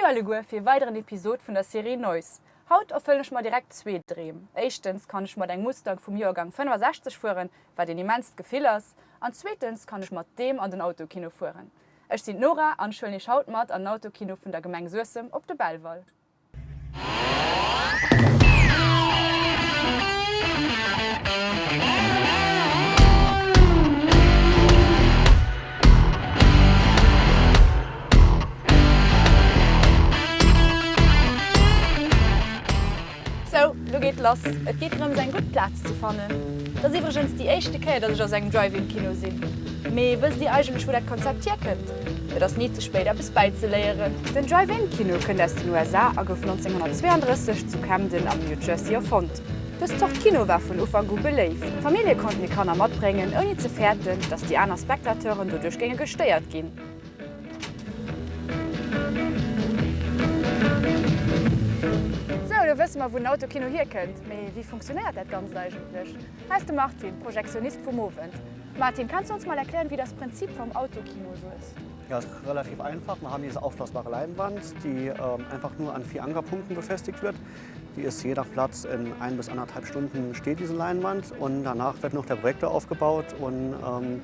Salut alleguer fir e weideren Episod vun der Serie Noise. Haut erfëllen ech mer direkt zwee Dreem. Éischtens kann ech mat engem Mustang vum Joergang 65 fueren, wat een immenst Gefill ass, an zweetens kann ech mat deem an den Autokino fueren. Ech sinn d'Nora an ech huelen iech haut mat an den Autokino vun der Gemeng Suessem op de Belval. Sou, lo geet lass. Et geet drëms eng gutt Plaz ze fannen. Et ass iwwregens déi éischte Kéier, dass ech a sou engem Drive-In-Kino sinn. Mee wësst dir eigentlech wou dat Konzept hierkënnt? Et ass ni ze spéit eppes bäizeléieren. Den Drive-In-Kino kënnt aus den USA a gouf 1932 zu Camden am New Jersey erfonnt. Dës Zort Kino war vun Ufank u beléift. Famillje konnten hir Kanner matbréngen, ouni ze fäerten, dass déi aner Spectateuren doduerch géinge gestéiert ginn. Sou, elo wësse mer, wou den Autokino hierkënnt. Mee wéi funktionéiert dat Ganzt eigentlech? Hei ass de Martin, Projektionist vum Owend. Martin, kannst du uns mal erklären, wie das Prinzip vom Autokino so ist? Ja, ist relativ einfach. Wir haben diese aufblasbare Leinwand, die ähm, einfach nur an vier Ankerpunkten befestigt wird. Die ist je nach Platz in ein bis anderthalb Stunden steht diese Leinwand und danach wird noch der Projektor aufgebaut und ähm,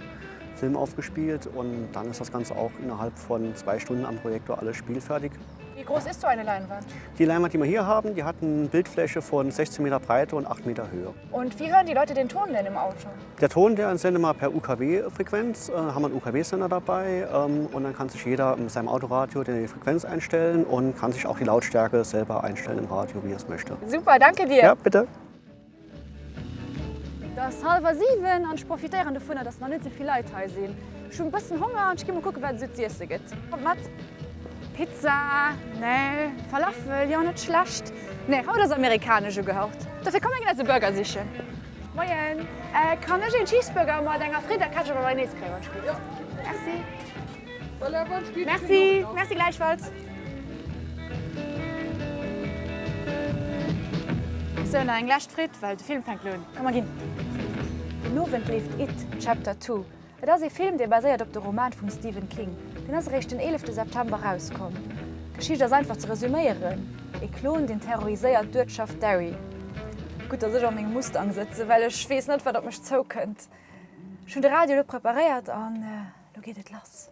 Film aufgespielt und dann ist das Ganze auch innerhalb von zwei Stunden am Projektor alles spielfertig. Wie groß ist so eine Leinwand? Die Leinwand, die wir hier haben, die hat eine Bildfläche von 16 Meter Breite und 8 Meter Höhe. Und wie hören die Leute den Ton denn im Auto? Der Ton, der entsendet mal per UKW-Frequenz, äh, haben wir einen UKW-Sender dabei ähm, und dann kann sich jeder mit seinem Autoradio die Frequenz einstellen und kann sich auch die Lautstärke selber einstellen im Radio, wie er es möchte. Super, danke dir. Ja, bitte. Et ass hallwer 7 an ech profitéieren dovunner, dass nach net esou vill Leit hei sinn. Ech hunn e bëssen Honger an ech gi mol kucken, wat et esou z'iesse gëtt. Kommt mat! Pizza? Nee. Falafel? Jo, net schlecht. Nee, haut ass amerikanesch ugehaucht. Dofir komm mir ginn eis e Burger sichen. Moien, kann ech een Cheeseburger mat enger Fritt a Ketchup a Mayonnaise kréien, wann ech gutt? Merci. Merci, merci gläichfalls. Sou, nach eng lescht Fritt, well de Film fänkt lo un. Komm mer ginn. Den Owend leeft It, Chapter Two. Et ass ee Film, dee baséiert op de Roman vum Stephen King. Deen ass eréischt den 11 September erauskomm. D'Geschicht ass einfach ze resuméieren, Ee Klon, deen terroriséiert d'Uertschaft Derry. Gutt, dass ech a mengem Mustang sëtzen, well ech weess net, wat op mech zoukënnt. Ech hunn de Radio elo preparéiert an elo geet et lass.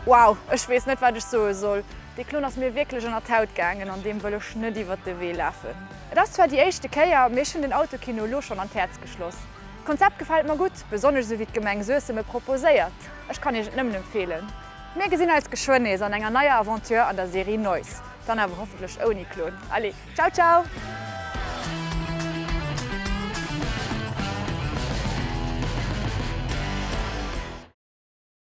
Wow, ech weess net wat ech soe soll. Dee Klon ass mir wierklech ënnert d'Haut gaangen an deem wëll ech net iwwert de Wee lafen. Et ass zwar déi éischte Kéier, mee ech hunn den Autokino elo schonn an d'Häerz geschloss. D'Konzept gefält mer gutt, besonnesch esou wéi d'Gemeng Suessem e proposéiert. Ech kann iech et nëmmen empfeelen. Mir gesinn eis geschwënn nees an enger neier Aventure an der Serie Noise, dann awer hoffentlech ouni Klon. Allez, ciao ciao!